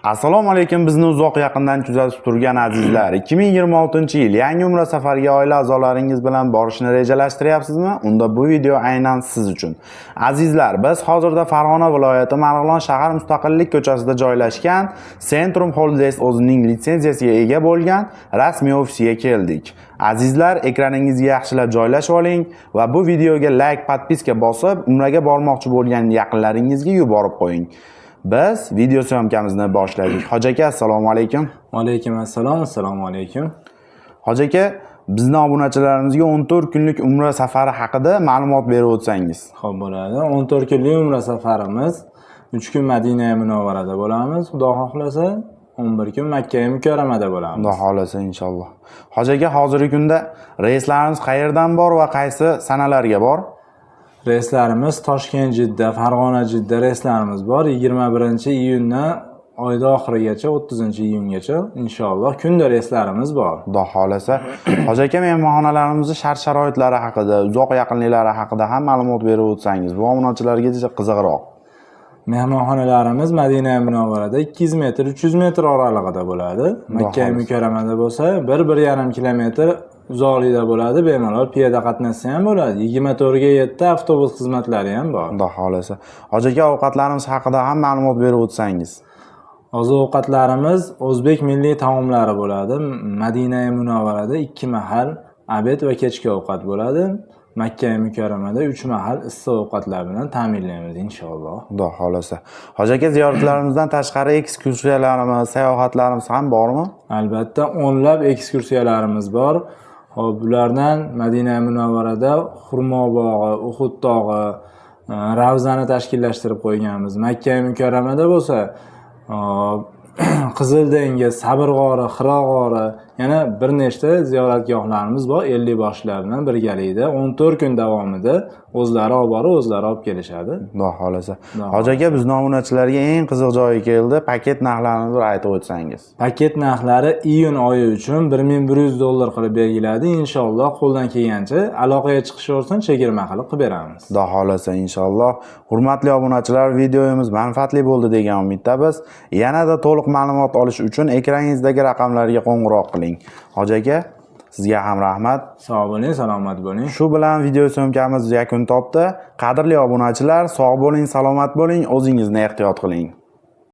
Assalomu alaykum, bizni uzoq yaqindan kuzatib turgan azizlar. 2026-yil yangi umra safariga oila a'zolaringiz bilan borishni rejalashtiryapsizmi? Unda bu video aynan siz uchun. Azizlar, biz hozirda Farg'ona viloyati Marg'ilon shahar Mustaqillik ko'chasida joylashgan Centrum Holidays o'zining litsenziyasiga ega bo'lgan rasmiy ofisiga keldik. Azizlar, ekraningizga yaxshilab joylashib oling va bu videoga like, подписка bosib, umraga bormoqchi bo'lgan yaqinlaringizga yuborib qo'ying. Biz video съёмка mizni boshladik. Hoji aka, assalomu alaykum. Alaykum assalom, assalomu alaykum. Hoji aka, bizni obunachilarimizga 14 kunlik umra safari haqida ma'lumot berib o'tsangiz. Xo'p, bo'ladi. 14 kunlik umra safarimiz. 3 kun Madina Munavvarada bo'lamiz. Xudo xohlasa, 11 kun Makka Mukarramada bo'lamiz. Xudo xohlasa, inshaalloh. Hoji aka, hozirgi kunda reyslarimiz qayerdan bor va qaysi sanalarga bor? Reyslarimiz Toshkent Jidda, Farg'ona Jidda reyslarimiz bor. 21-iyundan oyda oxirigacha, 30-iyungacha inshaalloh kunda reyslarimiz bor. Xudo xohlasa. Hoji aka, mehmonxonalarimizni shart-sharoitlari haqida, uzoq yaqinliklari haqida ham ma'lumot berib o'tsangiz, bu obunachilarga juda qiziqroq. Mehmonxonalarimiz Madina Munavvarada 200 metr, 300 metr oralig'ida bo'ladi. Makka xohlasa. Mukarramada bo'lsa 1-1,5 kilometr uzoqlikda bo'ladi. Bemalol piyoda qatnasa ham bo'ladi. 24 ga 7 avtobus xizmatlari ham bor. Xudo xohlasa. Hoji aka, ovqatlarimiz haqida ham ma'lumot berib o'tsangiz. Oziq-ovqatlarimiz o'zbek milliy taomlari bo'ladi. Madina Munavvarada 2 mahal обед va kechki ovqat bo'ladi. Makka Mukarramada 3 mahal issiq ovqatlar bilan ta'minlaymiz inshaalloh. Xudo xohlasa. Hoji aka, ziyoratlarimizdan tashqari ekskursiyalarimiz, sayohatlarimiz ham bormi? Albatta, o'nlab ekskursiyalarimiz bor. Xo'p, bulardan Madina Munavvarada xurmo bog'i, Uhud tog'i, Ravzani tashkillashtirib qo'yganmiz. Makka Mukarramada bo'lsa, Qizil dengiz, Sabr g'ori, Xiro g'ori, yana bir nechta ziyoratgohlarimiz bor. 50 boshlar bilan birgalikda 14 kun davomida o'zlari olib borib, o'zlari olib kelishadi. Xudo xohlasa. Xudo Hoji aka, bizni obunachilarga eng qiziq joyi keldi. Paket narxlarini bir aytib o'tsangiz. Paket narxlari iyun oyi uchun 1100 dollar qilib belgiladi. Inshaalloh, qo'ldan kelgancha aloqaga chiqishaversin, chegirma qilib qilib beramiz. Xudo xohlasa, inshaalloh. Hurmatli obunachilar, videomiz manfaatli bo'ldi degan umiddamiz. Yanada to'liq ma'lumot olish uchun ekrangingizdagi raqamlarga qo'ng'iroq qiling. Hoji aka, sizga ham rahmat. Sog' bo'ling, salomat bo'ling. Shu bilan video съёмка miz yakun topdi. Qadrli obunachilar, sog' bo'ling, salomat bo'ling, o'zingizni ehtiyot qiling.